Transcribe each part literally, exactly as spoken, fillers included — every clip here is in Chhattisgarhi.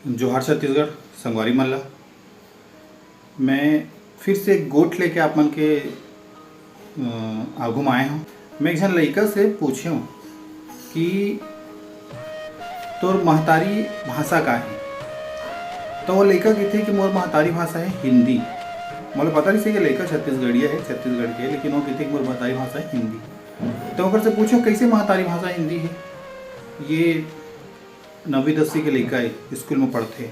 जोहार छत्तीसगढ़, संगवारी मन ला। मैं फिर से एक गोठ लेके आप मन के, अ, आगू म आए हूँ। मैं एक झन लइका से पूछे हूँ कि तोर महतारी भाषा का है? तो वो लइका कहते कि मोर महतारी भाषा है हिंदी। मोला पता नहीं से कि लइका छत्तीसगढ़िया है, छत्तीसगढ़ के, लेकिन वो कहते कि मोर महतारी भाषा है हिंदी। तो ओकर से पूछो, कैसे महतारी भाषा हिंदी है? ये नवीं दसवीं के लइका है, स्कूल में पढ़थे।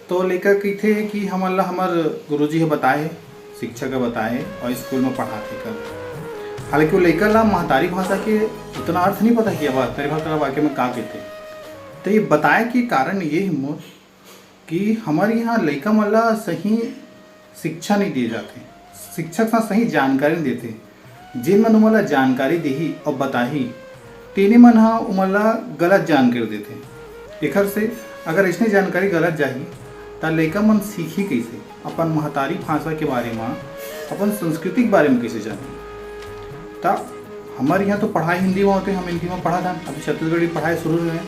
तो लइका कहिथे कि हमन ला हमर गुरुजी ह बताए हे, शिक्षक ह बताए हे और स्कूल में पढ़ाथे कर। हालांकि वो लइका ला महतारी भाषा के उतना अर्थ नहीं पता कि अब महतारी भाषा वाक्य में का कहते। तो ये बताए के कारण ये है मोर कि हमर यहाँ लइका मन ला सही शिक्षा नहीं दिए जाते, शिक्षक ह सही जानकारी नहीं देते। जेन मन उमन ला जानकारी देही और बताही, तेने मन ह उमन ला गलत जानकारी देथे। एखर से अगर इसने जानकारी गलत जाही, त लइका मन सीखी कैसे? अपन महतारी भाषा के बारे में, अपन संस्कृति के बारे में कैसे जानही? त हमर यहाँ तो पढ़ाई हिंदी में होते, हम हिंदी में पढ़त हन। अभी छत्तीसगढ़ी पढ़ाई शुरू हुए हैं,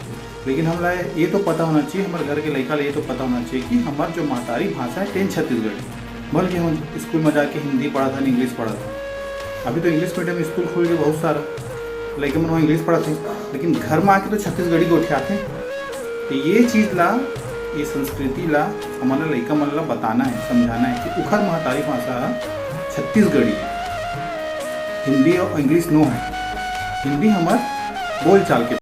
लेकिन हमला ये तो पता होना चाहिए, हमर घर के लइका ला ये तो पता होना चाहिए कि हमर जो महतारी भाषा है, तेन छत्तीसगढ़ी। भले कि हम स्कूल में जाके हिंदी पढ़त हन, इंग्लिश पढ़त हन। अभी तो इंग्लिश मीडियम स्कूल खुल गए बहुत सारा, लइका मन वहाँ इंग्लिश पढ़त हैं, लेकिन घर में आके तो छत्तीसगढ़ी गोठियाथे। तो ये चीज़ ला, ये संस्कृति ला हमन ला, लइका मन ला बताना है, समझाना है कि उखर महतारी भाषा ह छत्तीसगढ़ी है, हिंदी और इंग्लिश नो है। हिंदी हमर बोलचाल के